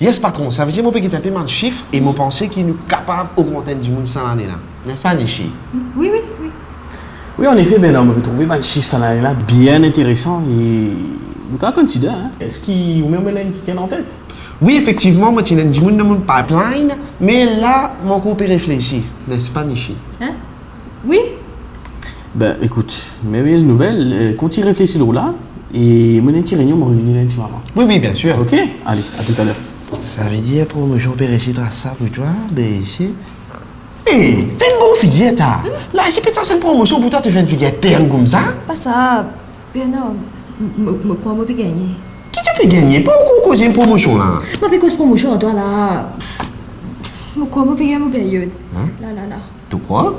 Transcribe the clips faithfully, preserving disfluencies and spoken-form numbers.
Yes, patron, savedir mo pe get inpe bann sif e mo panse ki nou kapav ogmant enn dimoun sa lane la. N'est-ce pas, Nishi? Wi, wi, wi. Wi, anefe, Bernard, mo pe trouve bann sif sa lane la bien interesan e nou kapav konsider, hein. Eski ou mem ena enn kikenn antet? Wi, efektivman, mo ti ena enn dimoun dan mo pipeline, me la, mo ankor pe reflesi, n'est-ce pas, Nishi? Hein? Wi. Ben, ekout, merveilleuse nouvelle, euh, kontign reflesi lor la, e mo ena enn ti reynion, mo revini dan enn ti moman. Wi, wi, bien sûr. Ok, ale, à tout à l'heure. Savedir promosion pe resi tras sa pou twa, be isi. Eh, fer enn bon figir, ta. Hmm? La, si pe sa, se enn promosion pou twa, to fer enn figir teng koumsa? Pa sa, Bernard, mo, mo, mo krwar mo pe gagne. Ki to pe gagne? Pou ou koz enn promosion la? Mo pe koz promosion ar twa la. Mo krwar mo pe gagne mo period. Hein? La, la, la. To krwar?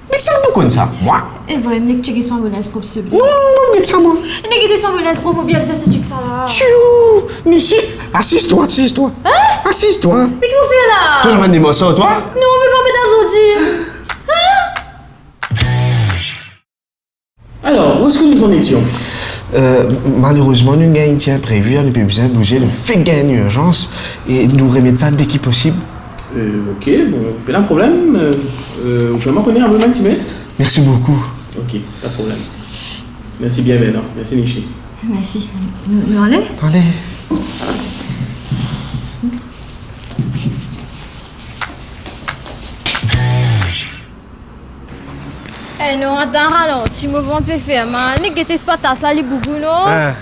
Me ki sa pou konn sa? Mwa? E vre, nek tchek espa mo linz prop, silteple. Non, non, non, get sa, mwa. Nek get espa mo linz prop, mo bien bizin to tchek sa la. Tchou! Nishi, asiz twa, asiz twa. Hein? Asiz twa. Me ki mo fer la? To ena bann demars ar twa? Non, me pa met azordi. Hein? Alors, où est-ce que nous en étions? Euh, malerezman, nou gagn enn ti inprevi, nou pe bizin bouze, nou fek gagn enn irzans, e nou remet sa deki posib. Euh, ok, bon, pena problem. Euh, euh, ou pe ankor donn mwa enn ti minit? Mersi boukou. Ok, pa de problem. Mersi bien, Bernard. Mersi, Nishi. Mersi. Nou, nou ale? Ale. Eh non, atann, ralanti, mo vant pe fer mal. Nek get espa tas la, li bougou, non? Ah,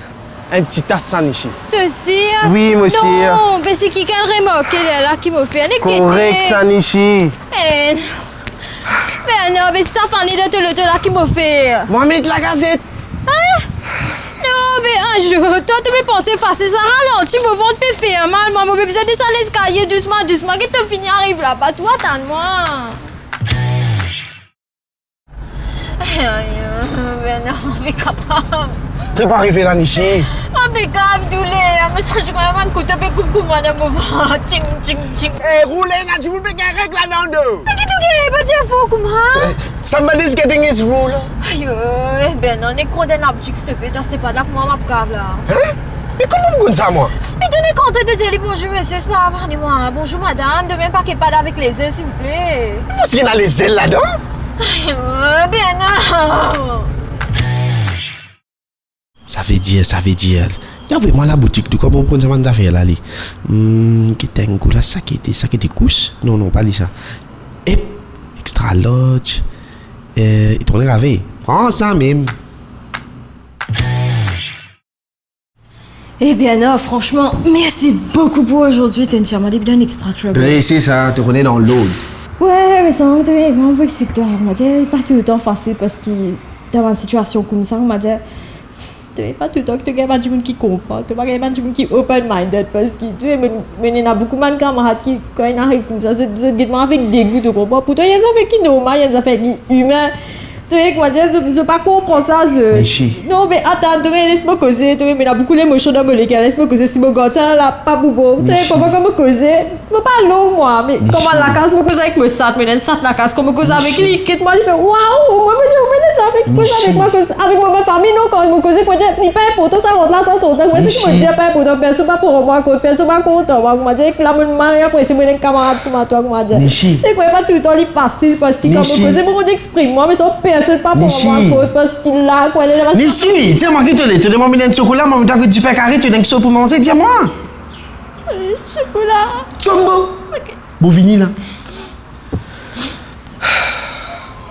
enn ti tas sa, Nishi. To sir? Wi, mo sir. Non, be si kikenn remarke lerla ki mo fer, nek gete. Korek sa, Nishi. Eh, non. Be non, be si sa fane dan to loto la ki mo fer? Mo met lagazet. Hein? Non, be azour, twa to pe panse fasil sa, ralanti, mo vant pe fer mal, mwa, mo pe bizin desann leskalie dousman, dousman, ki to fini ariv laba, to atann mwa. Ayo, Bernard, mo pe kapav. Ki pe arive la, Nishi? Mo pe grav douler, mo santi kouma bann kouto pe koup, koup mwa dan mo vant. Ting, ting, ting. Eh, roule, ena dimoun pe gagn reg ladan do. Me ki to gagn, pa dir for kouma? Eh, somebody's getting his ruler. Ayo, eh Bernard, nek rod enn laboutik, silteple, twa, si to pa la pou mwa, mo pe grav la. Hein? Me kouma ou konn sa, mwa? Me to nek antre, to dir li bonzour, misie, se pa vre, mwa. Bonzour, madam, donn mwa enn pake pad avek lezel, silteple. Paski ena lezel ladan? Ayo, Bernard. Savedir, savedir, li avoy mwa laboutik, touka mo pou konn sa bann zafer la, li. Hmm, ki tankou la, sa ki ete, sa ki ete kous? Non, non, pa li sa. Ep, extra large. Eh, li trouv ena grave. Pran sa mem. Eh Bernard, franchement, merci beaucoup pour aujourd'hui. T'es entièrement libre d'un extra trouble. Be, se sa, to rone dan lord. Ouais, me santi, kouma pou explik twa, mo dir, pa toultan fasil paski dan bann sitiasion koumsa, mo dir, to, pa toultan ki to gagn bann dimoun ki konpran, to pa gagn bann dimoun ki open-minded, paski, to, mo, mo ena boukou bann kamarad ki, kan inn ariv koumsa, zot, zot get mwa avek degou, to konpran? Pourtan, enn zafer ki normal, enn zafer ki imin. To, kouma dir, zot, zot pa konpran sa, zot. Nishi. Non, me atann, to, les mo koze, to, mo ena boukou lemosion dan mo leker, les mo koze, si mo gard sa la, pa pou bon. To, Nishi. Konpran kan mo koze, mo pa long mwa, me Nishi. Kan mo al lakaz, mo koz avek mo sat, mo ena enn sat lakaz, kan mo koz avek Nishi. Li, get mwa, li fer, "Waw, mwa, mo dir, mo ena sa avek, koz avek Nishi. Mwa, koz avek mo, mo fami, non, kan mo koze, mo dir, li pa inportan, sa rant la, sa sort la, mo, seki mo Nishi. Dir pa inportan, personn pa pran mwa kont, personn pa kontan mwa, kouma dir, ek la, mo mari apre, si mo ena enn kamarad kouma twa, kouma dir." Nishi. To krwar pa toultan li fasil, paski kan mo Nishi. Koze, mo konn exprim mwa, me sa personn pa pran mwa kont, paski la, kouma dir, Nishi, dir mwa ki to le, to le, mo amenn enn sokola, mo amenn twa kot dipen kare, to ena enn kiksoz pou manze, dir mwa. Sokola. Jumbo. Ok. Bon, vini la.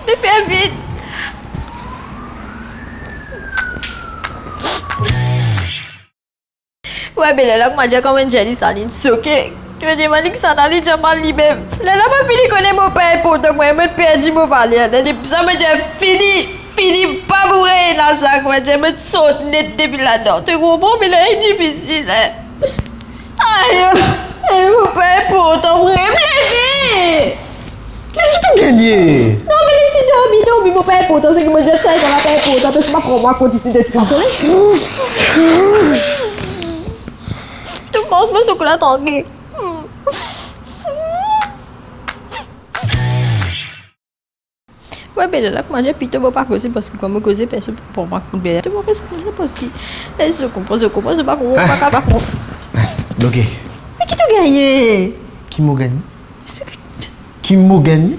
Vit, fer vit. Wi, be lerla, kouma dir, kan mo'nn dir li sa, li'nn soke. Ki vedir, mo dir li sa, li dir mwa limem. Lerla mo fini kone mo pa inportan, mwa, mo perdi mo valer. Depi sa, mo dir fini, fini, pa pou reyinn la sa, kouma dir, mo sort net depi ladan. To konpran, be lerla li difisil, en. Ayo, eh, mo pa inportan vre, bebe! Ki to gagne? Non, me les li dormi, dormi, mo pa inportan, seki mo dir sa, sa pa inportan, to pa pran mwa kont isi de tout fason. To manz mo sokola trankil. Wi, be lerla, kouma dir, pito mo pa koze, paski kan mo koze, personn pa pran mwa kont, be lerla, to mo koze, paski, les zot konpran, zot konpran, zot pa konpran, pa ka pa konpran. Bloke. Me Ki to gagne? Ki mo gagne? Ki mo gagne?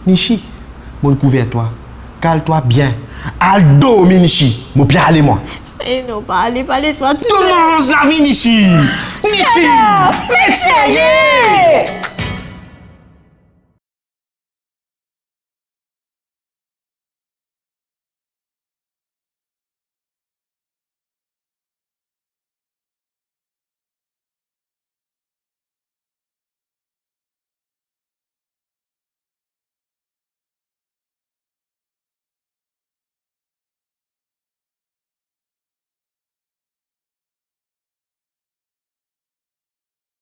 Nishi, mo kouver twa. Kal twa bien. Al dormi, Nishi. Mo pe ale, mwa. Eh non, pa ale, pa les mwa tou. To manz lavi, Nishi. Nishi. Serye?